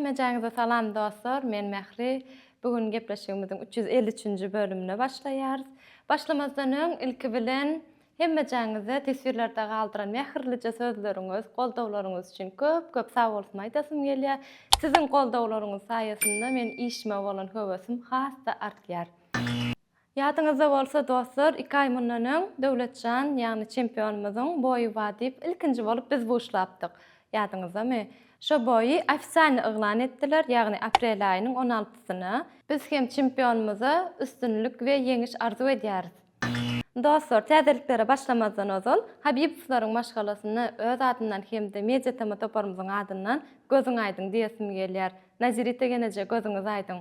Hemmejaňyza salam dostlar, men Mähri. Bu gün gepleşigimiziň 353-nji bölümine başlaýarys. Başlamazdan öň ilki bilen hemmejaňyza teswirlerde galdyran mähirlije sözleriňiz, goldawlaryňyz üçin köp köp sagbolsun aýdasym gelýär. Siziň goldawlaryňyz saýasynda men işime bolan höwesim has-da artýar. Ýadyňyzda bolsa dostlar, iki aý mundan öň Döwletjan, ýagny çempionymyzyň boýy bar diýip ilkinji bolup biz buşlapdyk. Ýadyňyzdamy? Şo boýy ofisialny yglan etdiler, ýagny aprel aýynyň on altysyna. Biz hem çempionymyza üstünlik we ýeňiş arzuw edýäris. Dostlar, täzeliklere başlamazdan ozal, Habibowlaryň maşgalasyna öz adymdan hem-de Media TM toparymyzyň adyndan gözüň aýdyň diýesim gelýär. Nazirita geneje gözüňiz aýdyň.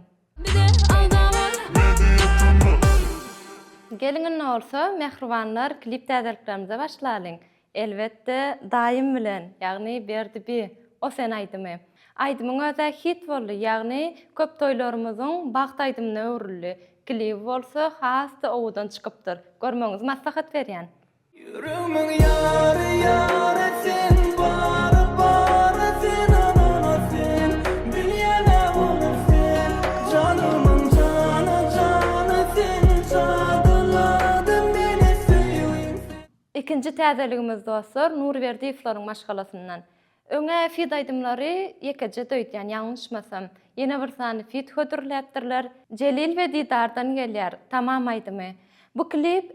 Geliň indi bolsa, mähribanlar, klip täzeliklerimize başlalyň. Elbetde, daýym bilen, ýagny Berdi bi, O sen aýdymy. Aýdymyň öz-ä hit boldy, ýagny köp toýlarymyzyň bagt aýdymyna öwrüldi. Klibi bolsa has-da owadan çykypdyr. Görmegiňizi maslahat berýän. Ýüregmiň ýary ýary sen bary bary sen anana sen Bilýänä bolar sen Janymyň jany jany sen Jadyladyň meni söýgüň sen. Ikinji täzeligimiz dostlar Nurberdiýewleriň maşgalasyndan. Öňä feat aýdymlary ýekeje-de öýdýän ýalňyşmasam. Ýene bir sany feat hödürläpdirler. Jelil we Didardan gelýär Tamam aýdymy. Bu klip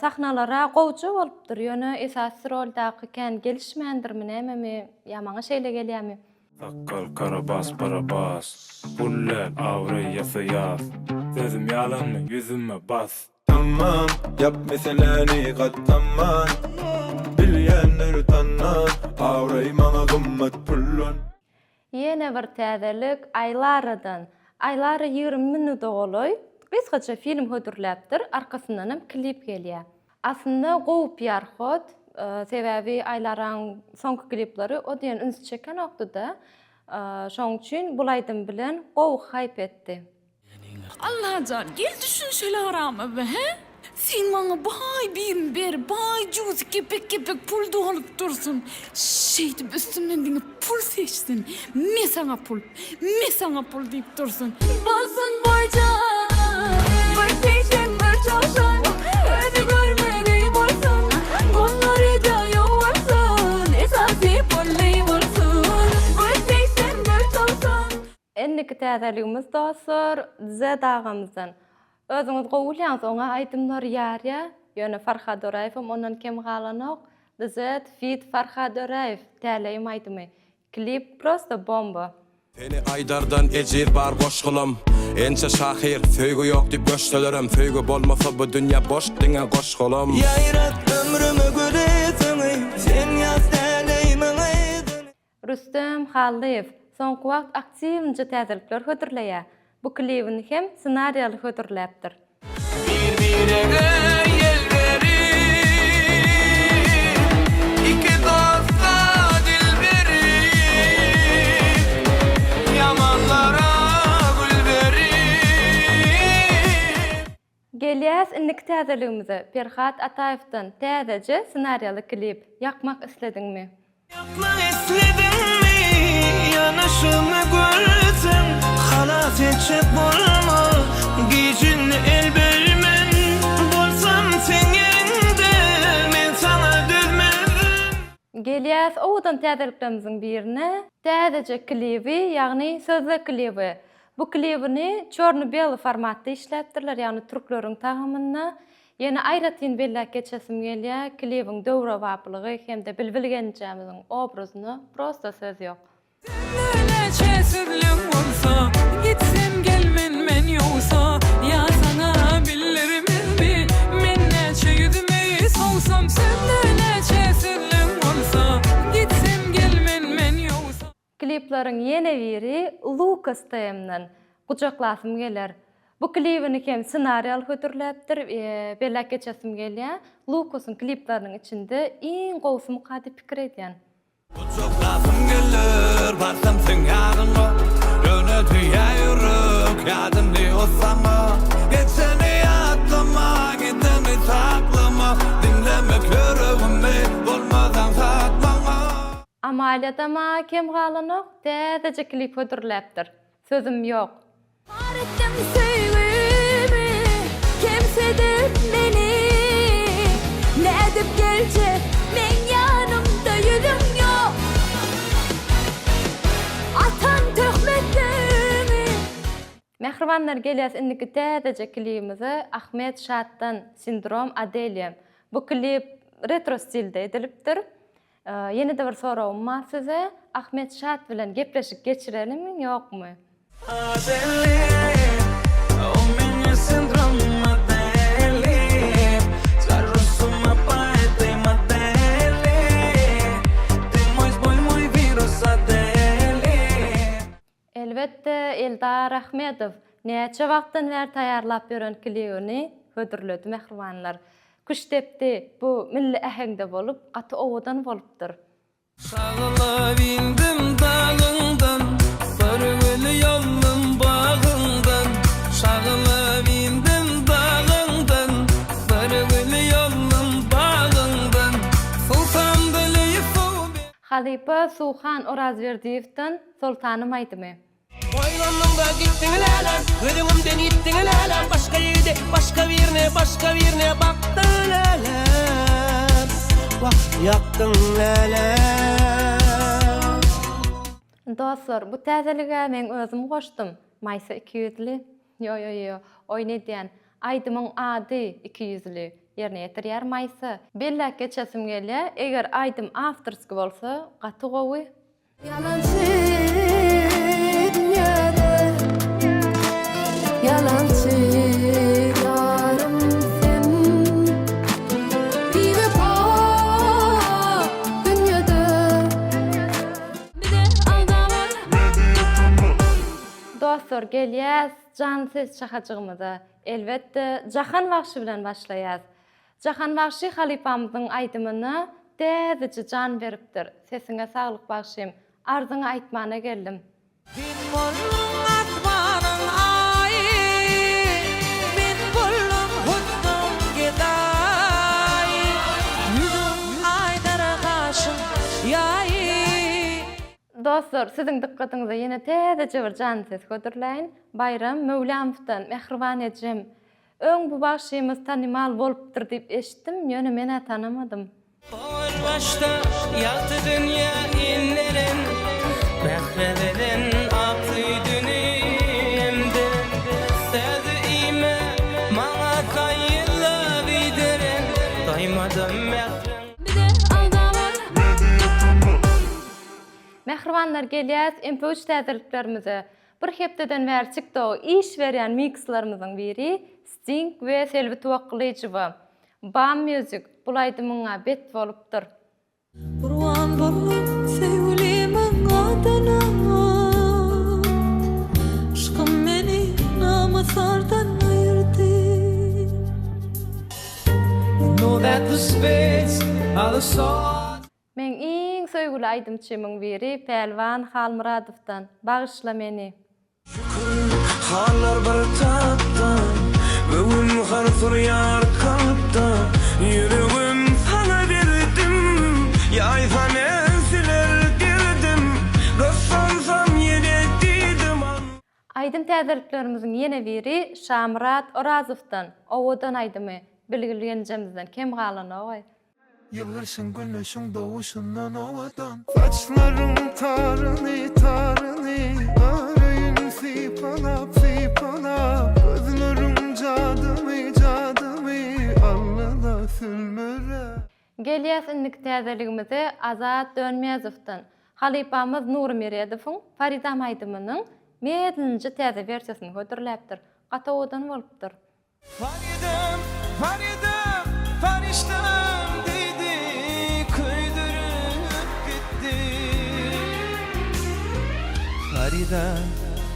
sahnalara gowja bolupdyr ýöne esasy roldaky kän gelişmändirmi nämemi ýa maňa şeýle gelýämi. Sakgal Karabas Barabas Pul däl abraý ýasaýas Sözüm ýalanmy ýüzüme bas. Tamam, ýap meseläni gatlaman Bilýänler tannan, abraý maňa gymmat puldan. Ýene bir täzelik Aýlaradan. Aýlara 20 minuda golaý gysgaça film hödürläpdir, arkasyndanam klip gelýär. Aslynda gowy PR hod, sebäbi Aýlaraň soňky klipleri o diýen üns çekenokdy-da. Şoň üçin bul aýdym bilen gowy haýp etdi. Allajan, gel düşünşeli aramyzda, hä? Sen maňa baý birini ber, baý jübüsi kepek-kepek pul dolup dursun. Şeýdip üstümden diňe pul seçsin. Me saňa pul, me saňa pul diýip dursun. Bolsun boýjan, bir segsen, bir togsan, Özi görmegeý bolsun, Gollary-da ýok bolsun, Esasy pully bolsun, Bir segsen, bir togsan. Indiki täzeligimiz dostlar Zed agamyzdan. Özüňiz gowy bilýäňiz oňa aýdymlar ýarýa, ýöne Farhad Öräýewem ondan kem galanok. Zed feat Farhad Öräýew Täleýim aýdymy. Klip prosto bomba. Seni aýdardan ejiz bar goşgulam Ençe şahyr, söýgi ýok diýip göçselerem Söýgi bolmasa bu dünýe boş diňe goşgulam. Ýaýrat ömrüme güli söňi Sen ýaz täleýimiň yzyny. Rüstem Hallyýew soňky wagt aktiwnje täzelikler hödürleýär. Bu klibini hem ssenariýaly hödürläpdir. Bir-birege ýel berip, Iki dosta dil berip, Ýamanlara gül berip. Gelýäs indiki täzeligimize, Perhat Ataýewden täzeje ssenariýaly klip, Ýakmak islediňmi? Ýakmak islediňmi, ýanaşymy görseň, Halas etjek bolma, gijinde el bermen, Bolsam seň ýeriňde, men saňa dözmezdim. Gelýäs owadan täzeliklerimiziň birine, täzeje klibi, ýagny sözle klibi. Bu klibini çorny-bely formatda işläpdirler, ýagny türkleriň tagamynda. Ýene aýratyn belläp geçesim gelýär, klibiň döwrebaplygy hem-de Bilbil gelinjämiziň obrazyna prosta söz ýok. Sende näçe sözleň bolsa, gitsem gelmen men ýogsa, ýa saňa bildirmezmi, men näçe ýüzümi sowsam, sende näçe sözleň bolsa, gitsem gelmen men ýogsa. Klipleriň ýene biri Lukas TM-den, Gujaklasym geler. Bu klibini hem ssenariýaly hödürläpdir. Belläp geçesim gelýär, Lukasyň klipleriniň içinde iň gowusymyka diýip pikir edýän. Gujaklasym geler, barsam seň ýanyňa, Ýöne söýýä ýürek, ýadyny o saňa. Geçeni ýatlama, gideni saklama, Diňlemek ýüregimi, bolmaz aňsat maňa. Amaliýadam-a kem galanok, täzeje klip hödürläpdir. Sözüm ýok. Bar etdiň söýgümi, kemsidip meni, Nädip geljek meň ýanymda ýüzüň ýok. Atan töhmetleňi. Mähribanlar gelýäs indiki täzeje klibimize Ahmet Şatdan Sindrom Adelia. Bu klip retro stilde edilipdir. Ýene-de bir soragym bar size Ahmet Şat bilen gepleşik geçirelimi ýokmy? Elbetde Eldar Ahmedow näçe wagtdan bäri taýýarlap ýören klibini hödürledi mähribanlar. Küştdepdi bu milli äheňde bolup gaty owadan bolupdyr. Şaglap indim dagyňdan, Bir güli ýoldum bagyňdan. Şaglap indim dagyňdan, Bir güli ýoldum bagyňdan. Suwsam dili suw ber. Halypa Suhan Orazberdiýewden Soltanym aýdymy. Oýlandyňda gitdiň läläm, Göz öňümden ýitdiň läläm, Başga ýigide, başga birine, Başga birine bakdyň läläm, Wah, ýakdyň läläm. Dostlar, bu täzelige meň özüm goşdum. Maýsa ikiýüzli. Ýo ýo ýo, oýun edýän. Aýdymyň ady Ikiýüzli. Ýerine ýetirýär Maýsa. Belläp geçesim gelýär, eger aýdym awtorskiý bolsa gaty gowy. Ýalançy dünýäde Ýalançy ýarym sen Biwepa dünýede Bize aldama. Dostlar gelýäs jan ses şahajygymyza. Elbetde Jahan bagşy bilen başlaýas. Jahan bagşy halypamyzyň aýdymyna täzeje jan beripdir. Sesiňe saglyk bagşym. Arzyňy aýtmana geldim. Sen bolduň asmanyň aýy, Men boldum husnuň gedaýy. Ýüzüň aýdar gaşyň ýaýy. Dostlar siziň dykgatyňyza ýene täzeje bir janly ses hödürläýin. Baýram Möwlamowdan Mähriban ejem. Öň bu bagşymyz tanymal bolupdyr diýip eşitdim, ýöne men-ä tanamadym. Owal başda ýagty dünýä inderen, Mähre beren ak süýdüni emdiren, Säzi iýme, maňa taýynlap iýdiren, Doýmadym mähriň. Bize aldama. Mähribanlar gelýäs MP üç täzeliklerimize. Bir hepdeden bäri TikToga iş berýän mikslarymyzyň biri Sting we Selbi Tuwakgylyjowa. Bam Music, bul aýdymyňa bet bolupdyr. Gurban boldum söýgülimiň adyna Yşkym meni namys-ardan aýyrdy. Know that the spades are the swords. Meň iň söýgüli aýdymçymyň biri Pälwan Halmyradowdan Bagyşla meni. Şükür, hallar bir tapda, Göwün har sürýär kalpda, Ýüregim saňa berdim, Ýaýsa men siler derdim, Gyssansam ýene diýdim al. Aýdym täzeliklerimiziň ýene biri Şamyrat Orazowdan Owadan aýdymy Bilgil gelnjemizden kem galanogaý. Ýylgyrşyň güneşiň doguşyndan owadan. Saçlaryň taryny taryny Öreýin sypalap sypalap Gözleriň jadymy jadymy Allala sülmüre. Gelýäs indiki täzeligimize Azat Dönmezowdan. Halypamyz Nury Meredowyň Faridam aýdymynyň medlinje täze wersiýasyny hödürläpdir. Gaty owadan bolupdyr. Faridem, Faridem, Farişdem diýdi, köýdürip gitdi. Faridem,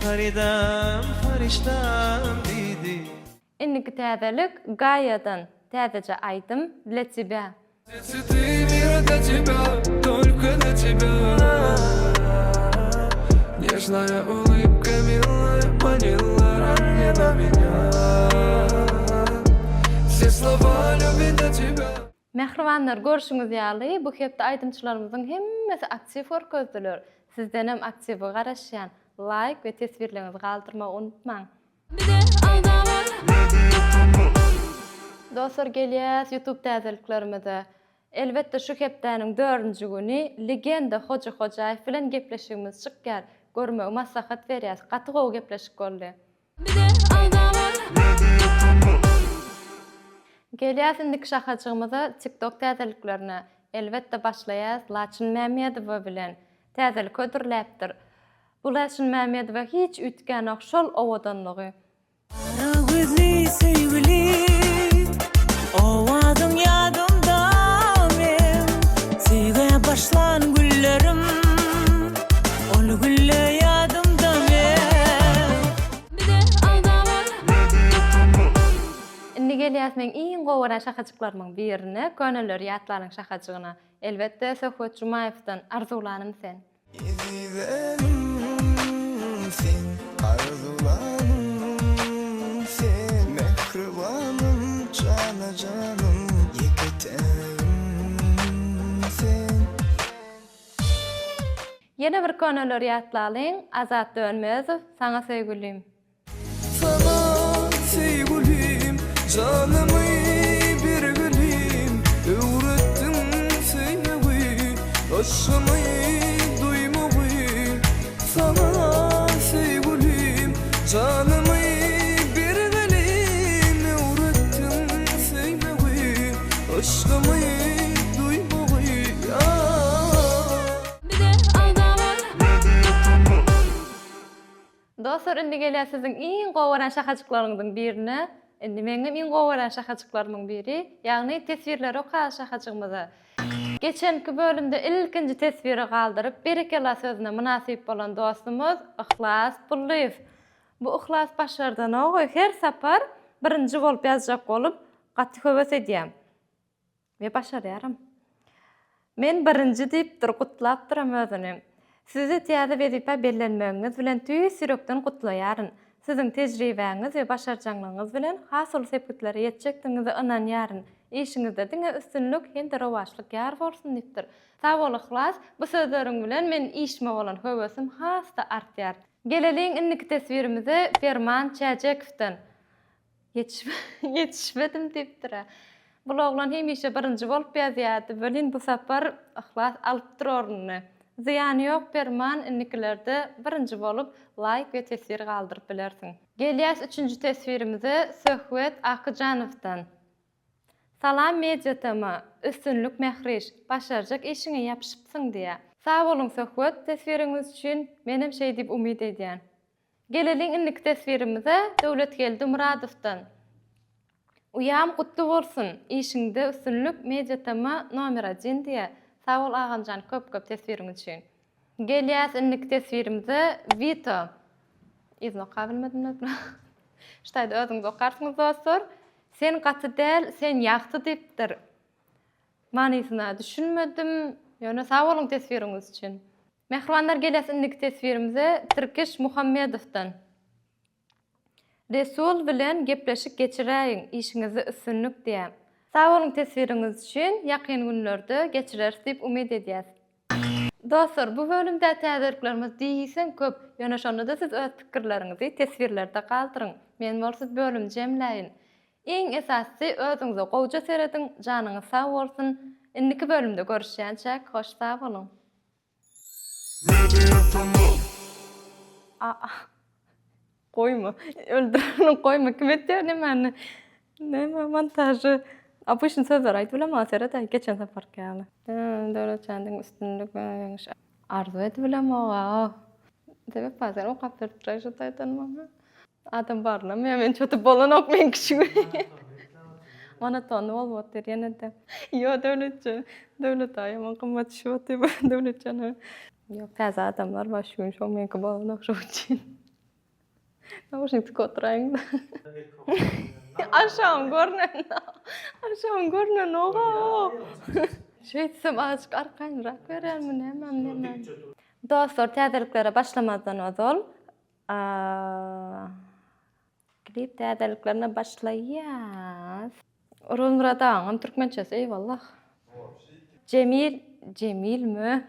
Faridem, Farişdem diýdi. Indiki täzelik Gaýadan täzeje aýdym Dla tebya. Mähribanlar görşüňiz ýaly bu hepde aýdymçylarymyzyň hemmesi aktiw görkezdiler. Sizdenem aktiwe garaşýan. Laýk we teswirleriňizi galdyrmagy unutmaň. Dostlar gelýäs YouTube täzeliklerimize. Elbetde şu hepdäniň dördünji güni Legenda Hoja Hojaýew bilen gepleşigimiz çykýar. Görmegi maslahat berýäs. Gaty gowy gepleşik boldy. Gelýäs indiki şahajygymyza TikTok täzeliklerine. Elbetde başlaýas Laçyn Mämmedowa bilen. Täzelik hödürläpdir. Bu Laçyn Mämmedowa hiç üýtgänok şol owadanlygy. Gara gözli söýgüli, owazyň ýadymda meň, Söýgä başlan günlerim, ol gülle ýadymda meň. Indi gelýäs meň iň gowy görýän şahajyklarymyň birine, Köneleri ýatlalyň şahajygyna. Elbetde Söhbet Jumaýewden Arzuwlanym sen. Ezizenim sen, arzuwlanym sen, Mähribanym, jana-janym, ýeke-tägim sen. Ýene bir köneleri ýatlalyň, Azat Dönmezow, Saňa söýgülim. Saňa söýgülim, janymy bergilim, Öwretdiň söýmegi, yşgymy duýmagy. Saňa söýgülim, janymy bergilim, Öwretdiň söýmegi, yşgymy duýmagy. Dostlar indi gelýär siziň iň gowy görýän şahajyklaryňyzyň birine, indi meňem iň gowy görýän şahajyklarymyň biri, ýagny teswirleri okaýas şahajygymyza. Geçenki bölümde ilkinji teswiri galdyryp berekella sözüne mynasyp bolan dostumyz Yhlas Pullyýew. Bu Yhlas başardanogy her sapar birinji bolup ýazjak bolup gaty höwes edýän. We başarýaram. Men birinji diýipdir, gutlapdyram özüni. Sizi täze wezipä bellenmegiňiz bilen tüýs ýürekden gutlaýaryn. Siziň tejribäňiz we başarjaňlygyňyz bilen has uly sepgitlere ýetjekdigiňize ynanýaryn. Işiňizde diňe üstünlik hem-de rowaçlyk ýar bolsun diýipdir. Sag bol Yhlas, bu sözleriň bilen meniň işime bolan höwesim has-da artýar. Geleliň indiki teswirimize Perman Çäjekowdan. Ýetişmedim diýipdir-ä. Bul oglan hemişe birinji bolup ýazýardy welin bu sapar Yhlas alypdyr ornuny. Zyýany ýok Perman indikilerde birinji bolup laýk we teswir galdyryp bilersiň. Gelýäs üçünji teswirimize Söhbet Akyjanowdan. Salam Media TM, üstünlik Mähriş, başarjak işiňe ýapyşypsyň diýýä. Sag boluň Söhbet teswiriňiz üçin, menem şeý diýip umyt edýän. Geleliň indiki teswirimize Döwletgeldi Myradowdan. Uýam gutly bolsun, işiňde üstünlik Media TM nomer odin diýä. Sag bol agamjan köp köp teswiriň üçin. Gelýäs indiki teswirimize Wito. Yzyny okabilmedim nädip. Şu taýda özüňiz okarsyňyz dostlar. Sen gaty däl, sen ýagty diýipdir. Manysyna düşünmedim. Ýöne sag boluň teswiriňiz üçin. Mähribanlar gelýäs indiki teswirimize Tirkiş Muhammedowdan. Resul bilen gepleşik geçiräýiň işiňizde üstünlik diýä. Sag boluň teswiriňiz üçin ýakyn günlerde geçireris diýip umyt edýäs. Dostlar bu bölümdä täzeliklerimiz diýseň köp ýöne şonda-da siz öz pikirleriňizi teswirlerde galdyryň men bolsa bölümi jemläýin. Iň esasysy özüňize gowja serediň janyňyz sag bolsun indiki bölümde görüşýänçäk hoş sag boluň. Aa goýma öldürerin goýma kim etýär nemäni näme montažy obyçny sözler aýdyp bilemok seredäý geçen saparky ýaly. Döwletjan üstünlik ýeňiş arzuw edip bilemok-a. Sebäp bar sen okap berip duraý şu taýdan maňa. Adam barynam ýa men çötüp bolanok meňki şu gün. Monotonny bolup otyr ýene-de. Ýo Döwletjan, Döwlet aga ýaman gymmat düşüp otyr bu Döwletjana. Ýok täze adamlar bar şu gün şo meňki bolanok şo üçin. Nauşnik tykyp oturaýyň-da. Aşagym görnenok. Aşagym görnenok-a. Şeýtsem azajyk arkaýynrak berýärmi nämemi nämemi. Dostlar täzeliklere başlamazdan ozal Klip täzeliklerine başlaýas. Orazmyrat agaňam türkmençesi eýwallah. Jemil, Jemilmi?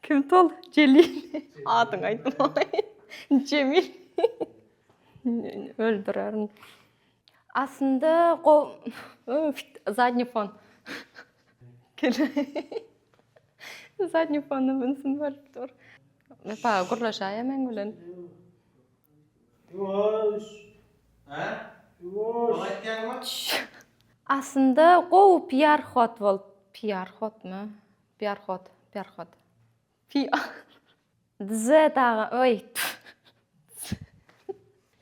Kim tol? Jelil. Adyňy aýtmaý. Jemil. Öldürerin. Aslynda go zadnji fon. Zadnji fonda ünsüm bölüp dur. Wepa gürleşäýä meň bilen. Ýuwaş. Hä? Ýuwaş. Maňa aýtýaňmy? Aslynda gowy PR hod bolup, PR hodmy? PR hod, PR hod. PR. Z aga, oý.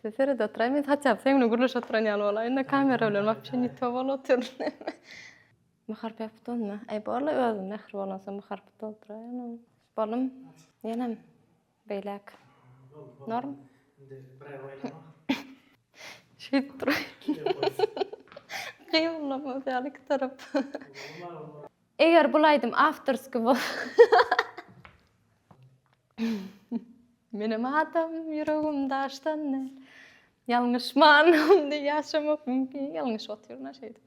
Sen seret oturaý, men haçan seň bilen gürleşip oturan ýaly bolaýyn-da, kamera bilen wapşe ne to bolup otyryn. M harpy ýapyp dolma. Aý borla özüm mähir bolansoň m harpy dolduraýyn. Bolum. Ýenem beýläk. Norm. Şeýdip duraýyn. Gymyldamaz ýaly iki tarap. Eger bul aýdym awtorskiý bol. Menem adam ýüregim daşdan däl. Ýalňyşman indi ýaşamak mümkin. Ýalňyşyp otyryn-a şeýdip.